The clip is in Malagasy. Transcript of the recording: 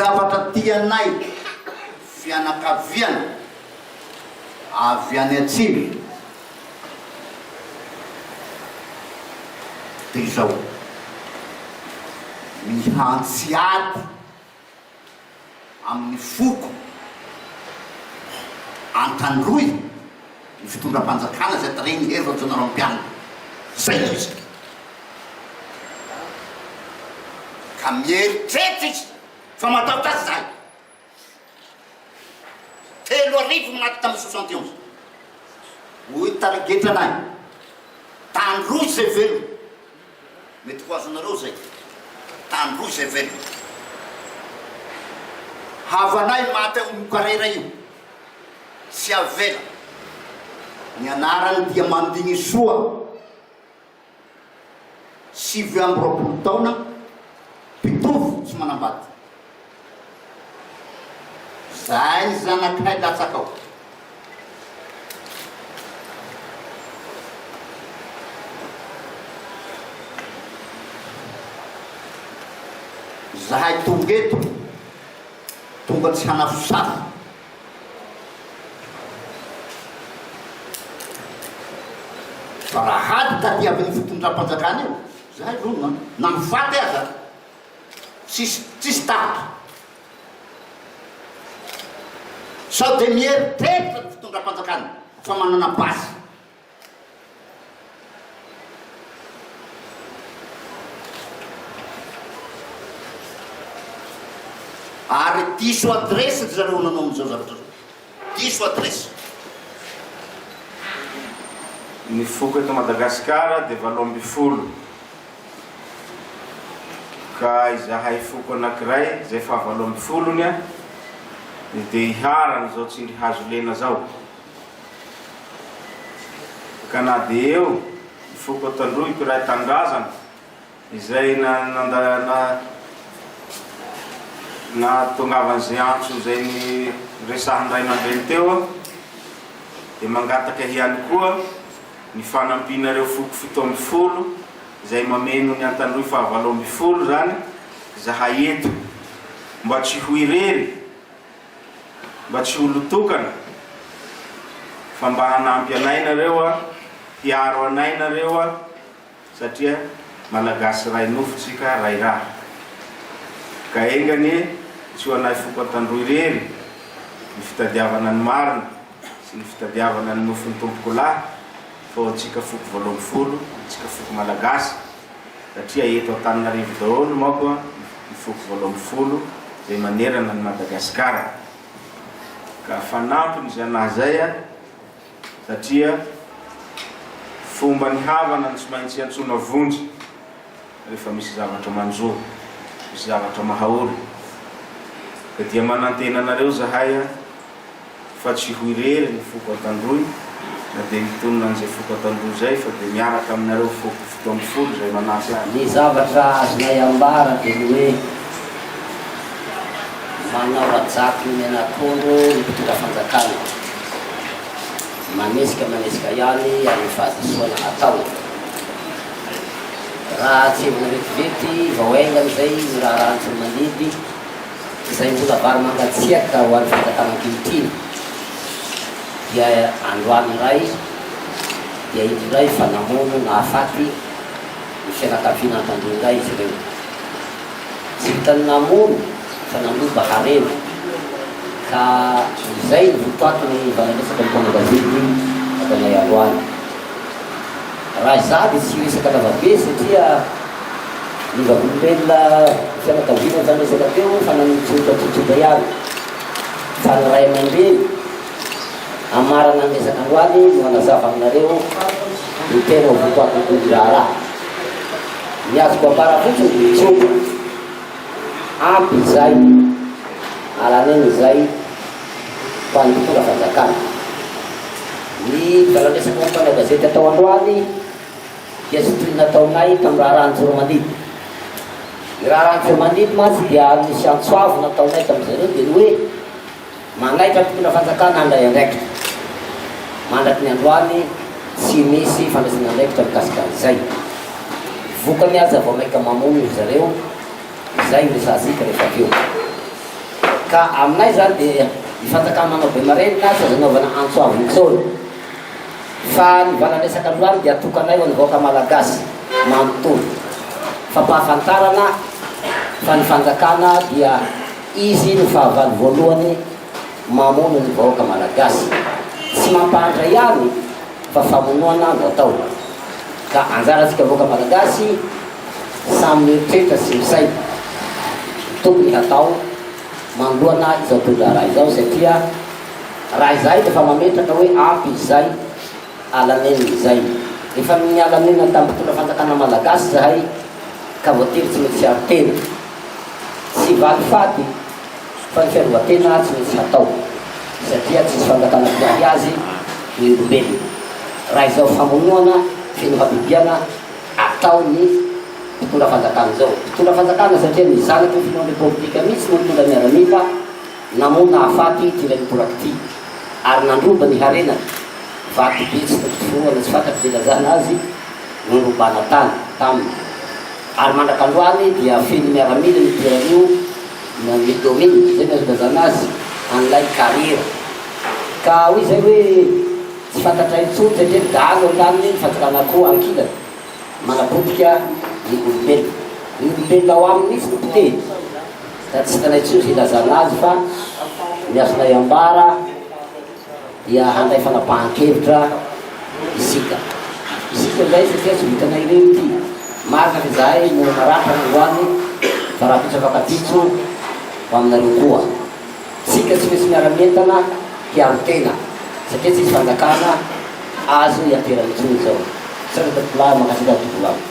zavatra tianay fianakaviana avy any atsimo dia izao, mihantsy ady amin'ny foko Antandroy ny fitondram-panjakana izay tarihin'i Hery Rajaonarimampianina. Izay no izy. Ka mieritreritra izy fa matahotra azy izahay. 3000 maty tamin'ny 71. Hoy tarigetra anay, Tandroy izay velona. Mety ho azonareo izay. Tandroy izay velona. Havanay maty ao Mokarera io. Tsy avela. Ny anarany dia Mandignisoa. 29 taona, mpitovo tsy manambady. Zay ny zanakay latsaka ao. Zahay tonga eto, tonga tsy hanafosafo. Fa raha ady tadiavin'ny fitondram-panjakana io, zahay vonona, na ny faty aza, tsisy tsisy tahotra. Sao dia mieritreritra ny fitondram-panjakana fa manana basy. Ary diso adresse ry zareo nanao an'izao zavatra izao. Diso adresse. Ny foko eto Madagasikara dia 18. Ka izahay foko anankiray izay faha 18-ny dia iharan'izao tsindry hazo lena zao. Ka na dia eo ny foko Antandroy mpiray tanindrazana izay na nahatongavan'izay antso izay niresahan'ny ray aman-dreny teo dia mangataka ihany koa ny fanampianareo foko 17 izay mameno ny Antandroy faha 18 izany zahay eto mba tsy ho irery mba tsy ho olon-tokana fa mba hanampy anay nareo a, hiaro anay nareo a, satria Malagasy ray nofo tsika ray ra. Ka enga anie tsy ho anay foko Antandroy irery ny fitadiavana ny marina sy ny fitadiavana ny nofon'ny tompokolahy fa ho antsika foko 18, antsika foko Malagasy. Satria eto Antananarivo daholo manko ny foko 18 izay manerana an'i Madagasikara. Ka fanampiny izay anahy izay satria fomba ny havana no tsy maintsy iantsoana vonjy rehefa misy zavatra manjo, misy zavatra mahaory. Ka dia manantena anareo zahay fa tsy ho irery ny foko Antandroy na dia mitonona an'izay foko Antandroy izay fa dia miaraka aminareo foko 17 izay manampy azy. Ny zavatra azonay ambara dia ny hoe manao rajako ny menakondro ny mpitondra fanjakana, manesika manesika ihany amin'ny fahadisoana ataony. Raha tsiahivina vetivety vao haingana izay ny raharaha Antsoromandidy, Izay mbola vary mangatsiaka ho an'ny fanjakana ankehitriny dia androany indray dia indro indray fa namono nahafaty ny fianakaviana Antandroy indray izy ireo. Tsy vitan'ny namono fa nandroba harena ka izay no votoatin'ny valan-dresaka ny mpanao gazety ataonay androany. Raha izaho dia tsy hiresaka lavabe satria ny vavolombelona fianakaviana efa niresaka teo fa nanotsotra tsotsotra ihany fa ny ray aman-dreny hamarana ny resaka androany no hanazava aminareo ny tena ho votoatin'ny raharaha. Ny azoko ambara fotsiny dia tsotra, ampy izay, alan'aina izay ho an'ny mpitondra fanjakana. Ny valan-dresaka ho an'ny mpanao gazety atao androany dia tsy toy ny nataonay tamin'ny raharaha Antsoromandidy. Ny raharaha Antsoromandidy mantsy dia nisy antso avo nataonay tamin-dry zareo dia ny hoe manaitra ny mpitondra fanjakana handray andraikitra. Mandraky ny androany tsy misy fandraisana andraikitra mikasika an'izay. Vokany aza vao maika mamono ry zareo, izay no resahantsika rehefa avy eo. Ka aminay izany dia ny fanjakana manao be marenina tsy azo anaovana antso avo intsony. Fa ny valan-dresaka androany dia atokanay ho an'ny vahoaka Malagasy manontolo. Fampahafantarana fa ny fanjakana dia izy no fahavalo voalohany mamono ny vahoaka Malagasy. Tsy mampahantra ihany fa famonoana no atao. Ka anjarantsika vahoaka Malagasy samy mieritreritra sy misaina ny tokony hatao manoloana izao toe-draharaha izao satria raha izahay dia efa mametraka hoe ampy izay alanenina izay. Efa niala nenina tamin'ny mpitondra fanjakana Malagasy izahay ka voatery tsy maintsy hiaro tena. Tsy valifaty fa ny fiarovan-tena tsy maintsy hatao satria tsisy fanjakana mpiahy azy ny olombelona. Raha izao famonoana feno habibiana ataon'ny mpitondra fanjakana izao. Mpitondra fanjakana satria ny zanaky ny filohan'ny Repoblika mihitsy no nitondra miaramila namono nahafaty ity Renitoraka ity ary nandroba ny harenany, vato be tsy tokony toforohana tsy fantatro izay ilazana azy no norobana tany taminy ary mandrak'androany dia feno miaramila io toerana io na mi-domine, izay no azo ilazana azy, an'ilay carrière. Ka hoy izay hoe tsy fantatray intsony satria ny dahalo andaniny, ny fanjakana koa ankilany, manapotika ny olombelona. Ny olombelona ao aminy mihitsy no potehiny. Ka tsy hitanay intsony izay ilazana azy fa ny azonay ambara dia handray fanapahan-kevitra isika. Isika indray satria tsy vitanay irery ity. Marina fa izahay no naratra androany fa rahampitso afaka ampitso ho aminareo koa. Isika tsy maintsy miara-mientana hiaro tena satria tsisy fanjakana azo ianterana intsony izao. Misaotra tompokolahy, mankasitraka tompokolahy.